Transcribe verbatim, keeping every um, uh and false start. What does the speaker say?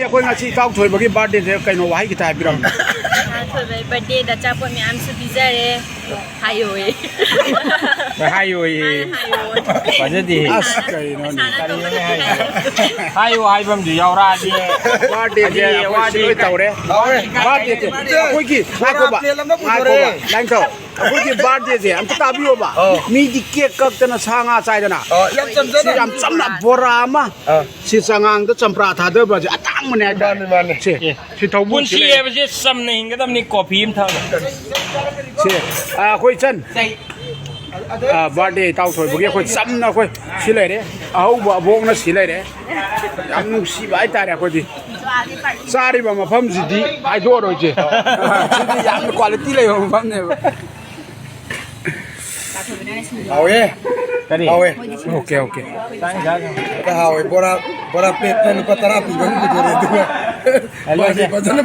ꯑꯩꯈꯣꯏ ꯉꯁꯤ ꯏꯇꯥꯎ ꯊꯣꯏꯕꯒꯤ ꯕꯥꯔꯗꯦꯁꯦ ꯀꯩꯅꯣ ꯋꯥꯍꯩ ꯈꯤꯇ ꯍꯥꯏꯕꯤꯔꯝꯃꯨ꯫ ꯏꯇꯥꯎ ꯊꯣꯏꯕꯒꯤ ꯕꯥꯔꯗꯦꯗ ꯑꯆꯥꯄꯣꯠ ꯃꯌꯥꯝꯁꯨ ꯄꯤꯖꯔꯦ꯫ ꯍꯥꯏꯌꯣꯌꯦ꯫ ꯍꯥꯏꯌꯣꯌꯦ꯫ ꯐꯖꯗꯦ꯫ ꯑꯁ, ꯀꯩꯅꯣꯅꯦ꯫ ꯍꯥꯏꯌꯣ ꯍꯥꯏꯕ ꯑꯃꯁꯨ ꯌꯥꯎꯔꯛꯑꯗꯤ꯫ ꯕꯥꯔꯗꯦꯁꯦ ꯑꯗꯨꯗꯤ ꯑꯩꯈꯣꯏ ꯋꯥꯗꯤ ꯂꯣꯏ ꯇꯧꯔꯦ꯫ ꯍꯥꯎꯔꯦ꯫ ꯕꯥꯔꯗꯦꯁꯦ ꯑꯩꯈꯣꯏꯒꯤ, ꯉꯥꯏꯈꯣꯕ, ꯕꯣꯔꯥ ꯄ꯭ꯂꯦꯠ ꯑꯃ ꯄꯨꯊꯣꯔꯛꯑꯦ꯫ ꯉꯥꯏꯈꯣꯕ, ꯂꯥꯏꯟꯊꯧ꯫ ꯑꯩꯈꯣꯏꯒꯤ ꯕꯥꯔꯗꯦꯁꯦ ꯑꯝꯇ ꯇꯥꯕꯤꯌꯣꯕ꯫ ꯑꯧ꯫ ꯃꯤꯗꯤ ꯀꯦꯛ ꯀꯛꯇꯅ ꯁꯥ ꯉꯥ ꯆꯥꯏꯗꯅ꯫ ꯑ, ꯌꯥꯝ ꯆꯝꯖꯅ꯫ ꯁꯤ ꯌꯥꯝ ꯆꯝꯅ ꯕꯣꯔꯥ ꯑꯃ꯫ ꯑ꯫ ꯁꯤ ꯆꯉꯥꯡꯗ ꯆꯝꯄ꯭ꯔꯥ ꯊꯥꯗꯕꯁꯦ ꯑꯇꯥꯡꯕꯅꯦ ꯍꯥꯏꯇꯥꯔꯦ꯫ ꯃꯥꯅꯤ, ꯃꯥꯅꯤ꯫ ꯁꯦ, ꯁꯤ ꯊꯧꯕꯨ ꯄꯨꯟꯁꯤ ꯁꯤ ꯂꯩ꯫ ꯍꯥꯏꯕꯁꯦ ꯆꯝꯅ ꯍꯤꯡꯒꯗꯕꯅꯤ, ꯀꯣꯐꯤ ꯑꯃ ꯊꯛꯑꯒ꯫ ꯁꯦ, ꯑ, ꯑꯩꯈꯣꯏ ꯏꯆꯟ꯫ ꯑ, ꯕꯥꯔꯗꯦ ꯏꯇꯥꯎ ꯊꯣꯏꯕꯒꯤ ꯑꯩꯈꯣꯏ ꯆꯝꯅ ꯑꯩꯈꯣꯏ ꯁꯤ ꯂꯩꯔꯦ꯫ ꯑꯍꯧꯕ ꯑꯕꯣꯛꯅ ꯁꯤ ꯂꯩꯔꯦ꯫ ꯌꯥꯝ ꯅꯨꯡꯁꯤꯕ ꯍꯥꯏꯇꯥꯔꯦ ꯑꯩꯈꯣꯏꯗꯤ꯫ ꯆꯥꯔꯤꯕ ꯃꯐꯝꯁꯤꯗꯤ ꯍꯥꯏꯗꯣꯛꯑꯔꯣꯏꯁꯦ꯫ ꯁꯤꯗꯤ ꯌꯥꯝꯅ ꯀ꯭ꯋꯥꯂꯤꯇꯤ ꯂꯩꯕ ꯃꯐꯝꯅꯦꯕ꯫ ꯍꯥꯎꯋꯦ꯫ ꯀꯔꯤ? ꯍꯥꯎꯋꯦ꯫ Okay, okay. ꯆꯥꯡ ꯆꯥꯡ꯫ ꯍꯥꯎꯋꯦ꯫ ꯕꯣꯔꯥ, ꯕꯣꯔꯥ ꯄ꯭ꯂꯦꯠꯇ ꯂꯨꯄꯥ ꯇꯔꯥ ꯄꯤꯕ ꯑꯃ ꯄꯨꯊꯣꯔꯛꯑꯦ, ꯑꯗꯨꯒ ꯂꯣꯏꯁꯦ꯫ ꯃꯥꯗꯤ ꯐꯖꯅ